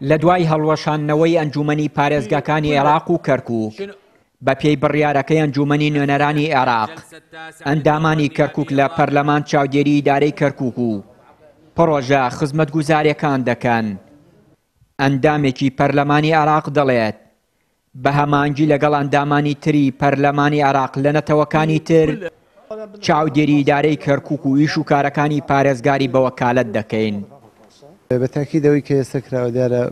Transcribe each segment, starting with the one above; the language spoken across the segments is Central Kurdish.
لە دوای هەڵوەشاندنەوەی ئەنجوومەنی پارێزگاکانی عێراق و کەرکووک، بەپێی بڕیارەکەی ئەنجوومەنی نوێنەرانی عێراق، ئەندامانی کەرکووک لە پەرلەمان چاودێری ئیدارەی کەرکووک و پڕۆژە خزمەتگوزارییەکان دەکەن. ئەندامێکی پەرلەمانی عێراق دەڵێت، بە هەماهەنگی لەگەڵ ئەندامانی تری پەرلەمانی عێراق لە نەتەوەکانی تر چاودێری ئیدارەی کەرکوک و ئیش و کارەکانی پارێزگاری بە وەکالەت دەکەین. بە تاکید ئەوەی کە ئێستا کراوە دیارە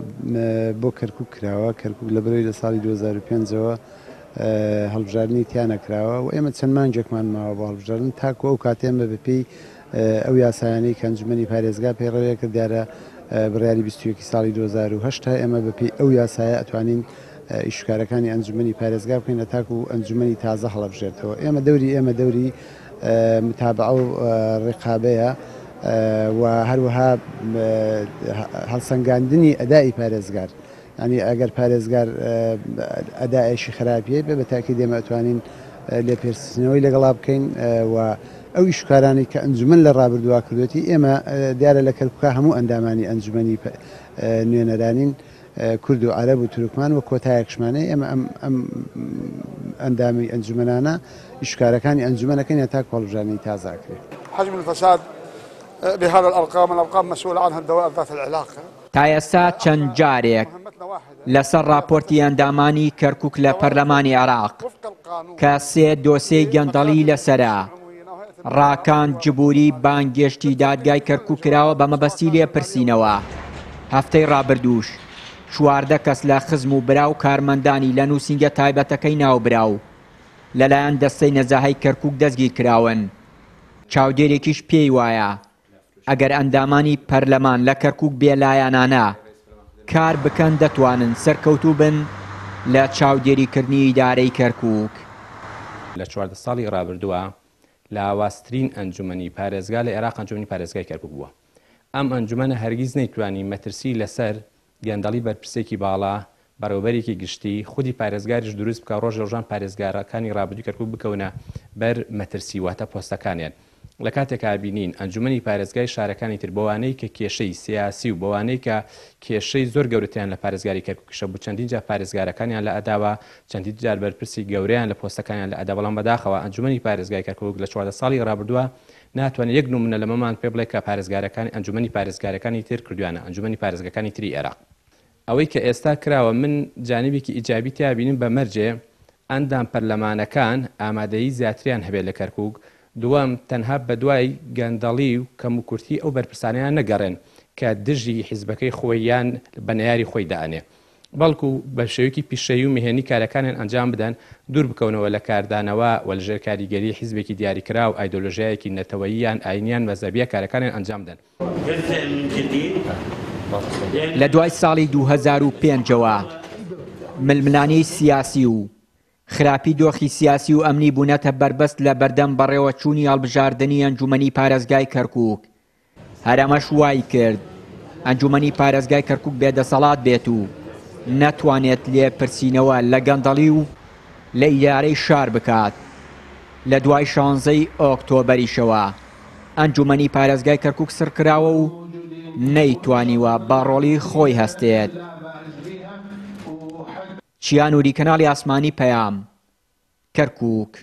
بۆ کەرکوک کراوە، کەرکوک لەبەرئەوەی لە ساڵی 2005 ەوە هەڵبژاردنی تیا نەکراوە و ئێمە چەند مانگێکمان ماوە بۆ هەڵبژاردن تاکو ئەو کاتە ئێمە بەپێی ئەو یاسایانەی کە ئەنجومەنی پارێزگا پەیڕەوی کرد دیارە بڕیاری 21 ساڵی 2008 ئێمە بەپێی ئەو یاسایە ئەتوانین ئیشکارەکانی ئەنجومەنی پارێزگا بکەین تاکو ئەنجومەنی تازە هەڵەبژێرتەوە ئێمە دەوری ئێمە دەوری متابعە و ڕقابەیە و هەروەها هەڵسەنگاندنی ئەدای پارێزگار یانی ئەگەر پارێزگار ئەدایەکی خراپی هەبێ بە تاکید ئێمە ئەتوانین لێپرسینەوەی لەگەڵا بکەین و ئەو ئیشکارانەی کە ئەنجومەن لە ڕابردووا کردوێتی ئێمە دیارە لە کەرکوکا هەموو ئەندامانی ئەنجومەنی نوێنەرانین کورد و عەرەب و تورکمان و کۆتایەکشمانەیە ئێمە ئەم ئەم ئەندامی ئەنجومەنانە ئیشکارەکانی ئەنجومەنەکەین هەتا هەڵبژاردنی تازە ئەکرێ. حجم الفساد بهذا الأرقام الأرقام مسؤول عنها الدوائر ذات العلاقة. تا ئێستا چەند جارێک لەسەر ڕاپۆرتی ئەندامانی کەرکوک لە پەرلەمانی عێراق کە سێ دۆسێی گەندەڵی لەسەرە، ڕاکان جبوری بانگێشتی دادگای کەرکوک کراوە بە مەبەستی لێپرسینەوە، هەفتەی ڕابردووش 14 کەس لە خزم و برا و کارمەندانی لە نووسینگە تایبەتەکەی ناوبراو لەلایەن دەستەی نەزاهەی کەرکوک دەستگیرکراون. چاودێرێکیش پێی وایە ئەگەر ئەندامانی پەرلەمان لە کەرکوک بێلایەنانە کار بکەن دەتوانن سەرکەوتوو بن لە چاودێریکردنی ئیدارەی کەرکوک. لە 14 ساڵی ڕابردووە لاوازترین ئەنجومەنی پارێزگا لە ئێراق ئەنجومەنی پارێزگای کەرکوک بووە. ئەم ئەنجومەنە هەرگیز نەیتوانی مەترسی لەسەر گەندەڵی بەرپرسێکی باڵا، بەڕێوەبەرێکی گشتی، خودی پارێزگاریش دروست بکا، ڕۆژ لە ڕۆژان پارێزگارەکانی ڕابردووی کەرکوک بکەونە بەر مەترسی، واتە پۆستەکانیان. لە کاتێکا بینین ئەنجومەنی پارێزگای شارەکانی تر بەوانەی کە کێشەی سیاسی و بەوانەی کە کێشەی زۆر گەورەتریان لە پارێزگاری کەرکوکیشە بوو چەندین جار پارێزگارەکانیان لە ئەداوە، چەندین جار بەرپرسی گەورەیان لە پۆستەکانیان لە ئەدا، بەڵام بەداخەوە ئەنجومەنی پارێزگای کەرکوک لە 14 ساڵی ڕابردووە ناتوانێت یەک نمونە لەمەمان پێ بڵێ کە پارێزگارەکانی ئەنجومەنی پارێزگارەکانی تر کردویانە ئەنجومەنی پارێزگەکانی تری ئێراق. ئەوەی کە ئێستا کراوە من جانبێکی ئیجابی تیا بینم بە مەرجێ ئەندام پەرلەمانەکان ئامادەیی زیاتریان هەبێت لە کەرکوک، دووەم تەنها بەدوای گەندەڵی و کەموکورتی ئەو بەرپرسانەیان نەگەڕێن کە دژی حیزبەکەی خۆی یان بە نەیاری خۆی دائەنێ. بەڵکو بە شێوەیەکی پیشەیی و مهێنی کارەکانیان ئەنجام بدەن، دوور بکەونەوە لە کاردانەوە و لە ژێر کاریگەری حیزبێکی دیاریکراو، ئایدۆلۆژیایەکی نەتەوەیی یان ئاینی یان مەزهەبییە کارەکانیان ئەنجام بدەن. لە دوای ساڵی 2005 ەوە ململانێی سیاسی و خراپی دۆخی سیاسی و ئەمنی بوونەتە بەربەست لە بەردەم بەڕێوەچوونی هەڵبژاردنی ئەنجوومەنی پارێزگای کەرکووک، هەر ئەمەش وایکرد ئەنجومەنی پارێزگای کەرکوک بێدەسەڵات بێت و نەتوانێت لێپرسینەوە لە گەندەڵی و لە ئیدارەی شار بکات. لە دوای شانزەی ئۆکتۆبەریشەوە ئەنجومەنی پارێزگای کەرکوک سڕکراوە و نەیتوانیوە بە ڕۆڵی خۆی هەستێت. چیا نوری کەناڵی ئاسمانی پەیام، کەرکوک.